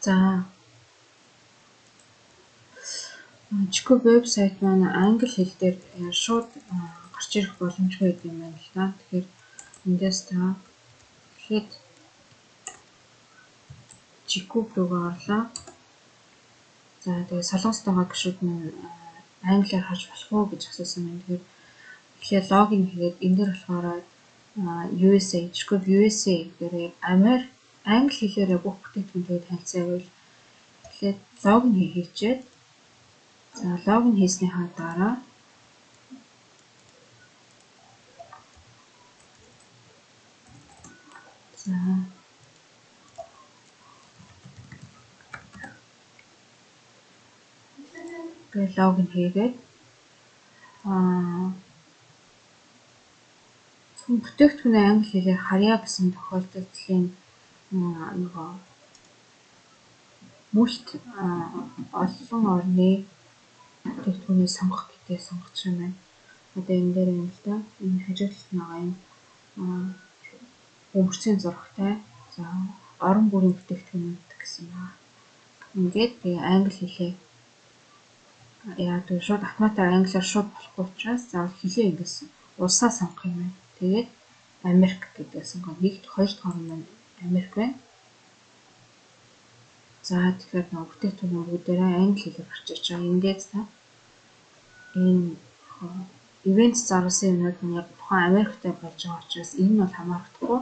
За, Chico вебсайт маань англи хэл дээр шууд гарч ирэх боломжгүй юм байна л да. Тэгэхээр эндээс та эхлээд Chico руугаа орлоо. За, тэгээ Солонгост байгаа гишүүд нь англиар харж болох уу гэж асуусан юм. Тэгэхээр эхлээд логин хийгээд энэ дээр болохоор USA, Chico USA дээр яг Америк англи хэлээрээ бүх бүтээгдэхүүнтэй танилцсан байвал эхлээд логин хийчихээд, за, логин хийснийхаа дараа за тэгээ логин хийгээд зөвхөн бүтээгдэхүүнээ англи хэлээр харьяа гэсэн тохиолдолд нөгөө мөлт олон орны бүтээгдэхүүнийг сонгох гэдгийг сонгочих юм байна. Одоо энэ дээр юм л да. Энэ хажуу талд нь байгаа энэ бөмбөрцгийн зурагтай, за, орон бүрийн бүтээгдэхүүнүүд гэсэн байна. Ингээд тэгээ англи хэлээ яа гэвэл шууд автоматар англиар шууд болохгүй учраас заавал хэлээ ингээс улсаа сонгох юм байна. Тэгээд Америк гэдгээ сонгоо. Нэгд, хоёр дахь орн маань Америк байна. За, тэгэхээр нөгөө бүтээгдэхүүн бүгдээрээ англи хэлээр гарч ирж байгаа. Ингээд та энэ ивент зарласан юмнууд нь яг тухайн Америктай болж байгаа учраас энэ нь бол хамаарахгүй.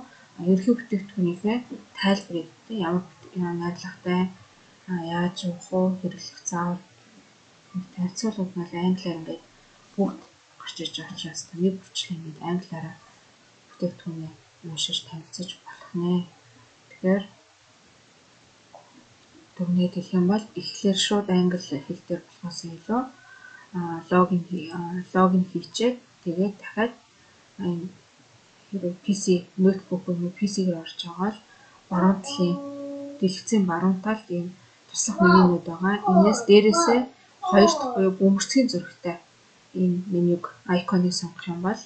Ерөнхий бүтээгдэхүүнийхээ тайлбарыг ямар найрлагатай, яаж уух уу, хэрэглэх заавал, танилцуулгууд нь бол англиар ингээд бүгд гарч ирж байгаа учраас нэг бүрчлэн ингээд англиараа бүтээгдэхүүнээ уншиж танилцаж болох нэ. Тэгэхээр дүгнээд хэлэх юм бол эхлээд шууд англи хэл дээр болохоос илүү логин хийчээд тэгээд дахиад энэ хэрвээ PC, ноутбук юм уу PC-гээр орж байгаа л баруун талын дэлгэцийн баруун талд ийм туслах менюнууд байгаа. Энээс дээрээсээ хоёр дахь буюу бөмбөрцгийн зурагтай энэ менюг icon-ыг сонгох юм бол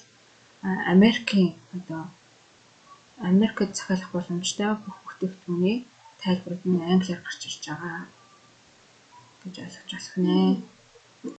Америкийн одоо Америкт захиалах боломжтой бүх бүтээгдэхүүний тайлбарууд нь англиар гарч ирж байгаа гэж ойлгож болох нэ.